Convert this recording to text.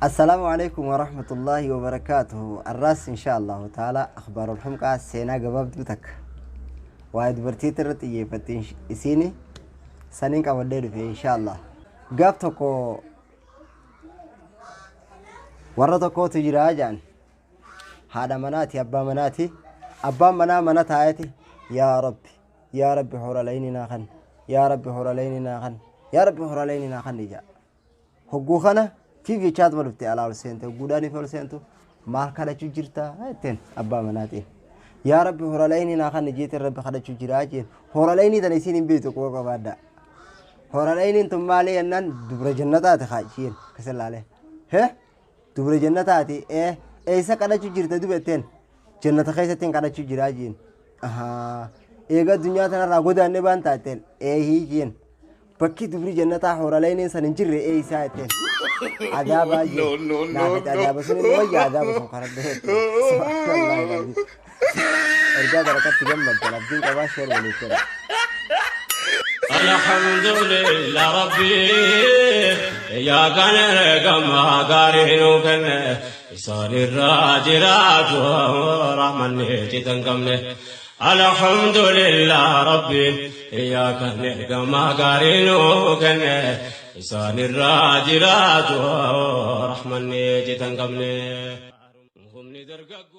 Assalaamu alaikum warahmatullaahi wabarakaatuhu. Arraas insha Allahu ta'ala akhbaarul humqaa seenaa gabaabduu takka waa'ee dubartiitti irratti xiyyeeffatte isiini saniin qabadhee dhufe insha Allah. Gaaf tokko warra tokkootu jira jedhan haadha manaati abbaa manaati abbaan manaa mana taa'eeti yaa rabbi yaa rabbi horalayni naa kan yaa rabbi horalayni naa kan yaa rabbi horalayni naa kan jedha. Hogguu kana fiif jechaatuma dhufte alaa ol seente hogguudhaan ol seentu maal kadhachuu jirta jetteen abbaa manaatiin. Yaa rabbi horalayni naa kan jeetiin rabbi kadhachuu jiraa jeen horalayni tana isiin hin beektu quba qabaadha. Horalayniin tun maali jennaan dubra jannataati haa jeen akkasa ilaalee. Hee dubra jannataati ee eessa kadhachuu jirta dubatteen jannata keessatti hin kadhachuu jiraa jeen. Ahaa eega addunyaa tanarraa godaannee baan taatteen eehii jeen. Bakki dubri jannataa hooraleeniin san hin jirre eeysaa jetteen. Adaabaa No, jee. no, no, Naafete no. adaaba sun hin wayya adaaba sun karadhe jetteen. Subhaanallahi alazim. Ergaa barakatti gammaddan abdiin qabaa sheer waliif godha. Alhamdulillah Rabbi yaa kan ergama gaarii nuu kenne isaan irraa jiraatu rahmanni citan qabne. Alhamdulillah Rabbi yaa kan ergama gaarii nuu kenne isaan irraa jiraatu rahmanni citan qabne. Humni dargaggoo.